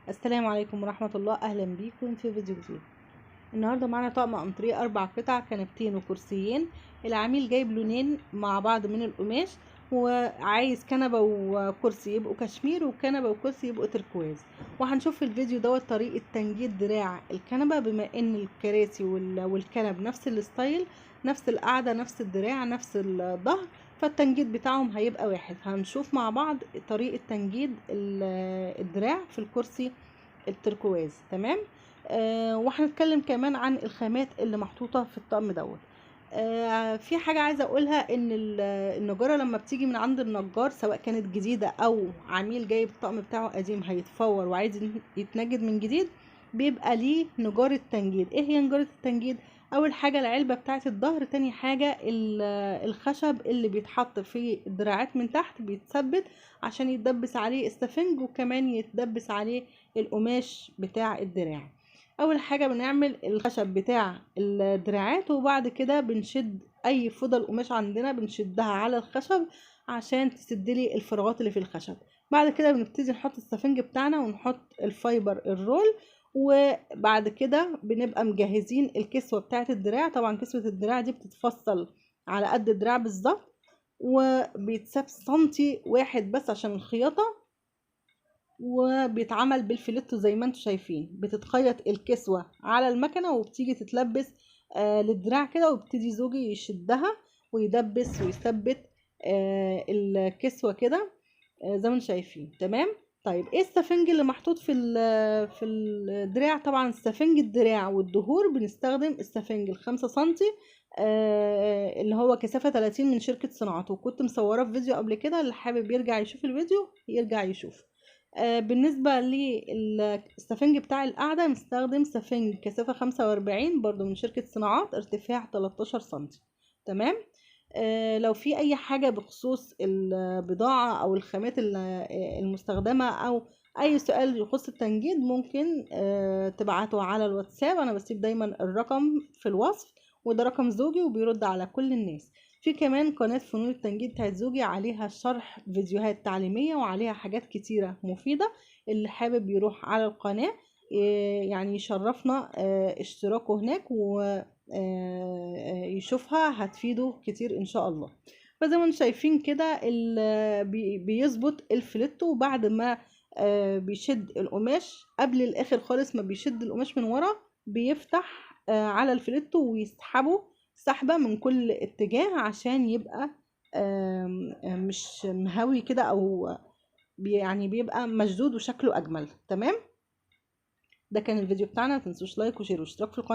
السلام عليكم ورحمة الله، أهلا بيكم في فيديو جديد. النهاردة معانا طقم أنتريه 4 قطع، كنبتين وكرسيين. العميل جايب لونين مع بعض من القماش، وعايز كنبة وكرسي يبقوا كشمير، وكنبة وكرسي يبقوا تركواز. وهنشوف في الفيديو دوت طريقة تنجيد دراع الكنبة، بما ان الكراسي والكنب نفس ال style، نفس القعدة، نفس الدراع، نفس الظهر، فالتنجيد بتاعهم هيبقى واحد. هنشوف مع بعض طريقة تنجيد الدراع في الكرسي التركواز، تمام؟ وهنتكلم كمان عن الخامات اللي محطوطة في الطقم دوت. في حاجة عايزة اقولها، ان النجارة لما بتيجي من عند النجار، سواء كانت جديدة او عميل جايب الطقم بتاعه قديم هيتفور وعايز يتنجد من جديد، بيبقى ليه نجارة تنجيد. ايه هي نجارة التنجيد؟ اول حاجة العلبة بتاعة الظهر، تاني حاجة الخشب اللي بيتحط في الدراعات من تحت بيتثبت عشان يتدبس عليه السفنج، وكمان يتدبس عليه القماش بتاع الدراع. اول حاجة بنعمل الخشب بتاع الدراعات، وبعد كده بنشد اي فضل قماش عندنا بنشدها على الخشب عشان تسدلي الفراغات اللي في الخشب. بعد كده بنبتدي نحط السفنج بتاعنا ونحط ال fiber ال roll، وبعد كده بنبقى مجهزين الكسوة بتاعت الدراع. طبعا كسوة الدراع دي بتتفصل على قد الدراع بالظبط، وبيتساب سنتي واحد بس عشان الخياطة، وبيتعمل بالفليتو زي ما انتم شايفين. بتتخيط الكسوة على المكنة وبتيجي تتلبس للدراع كده، وبتدي زوجي يشدها ويدبس ويثبت الكسوة كده، زي ما انتم شايفين، تمام؟ طيب ايه السفنج اللي محطوط في الدراع؟ طبعا السفنج الدراع والظهور بنستخدم السفنج ال5 سنتي، اللي هو كثافة 30 من شركة صناعات، وكنت مصوراه في فيديو قبل كده، اللي حابب يرجع يشوف الفيديو يرجع يشوف. بالنسبة للسفنج بتاع القعدة بنستخدم سفنج كثافة 45 برضو من شركة صناعات، ارتفاع 13 سنتي، تمام؟ لو في اي حاجة بخصوص البضاعة او الخامات المستخدمة او اي سؤال يخص التنجيد، ممكن تبعته على الواتساب. انا بسيب دايما الرقم في الوصف، وده رقم زوجي وبيرد على كل الناس. في كمان قناة فنون التنجيد بتاعت زوجي، عليها شرح فيديوهات تعليمية وعليها حاجات كتيرة مفيدة. اللي حابب يروح على القناة، يعني يشرفنا، اشتراكه هناك ويشوفها، هتفيده كتير ان شاء الله. فزي ما انتم شايفين كده بيظبط الفليتو، وبعد ما بيشد القماش قبل الاخر خالص، ما بيشد القماش من ورا بيفتح على الفليتو ويسحبه سحبة من كل اتجاه عشان يبقى مش مهوي كده، او يعني بيبقى مشدود وشكله اجمل، تمام؟ ده كان الفيديو بتاعنا، ما تنسوش like و share واشتراك في القناة.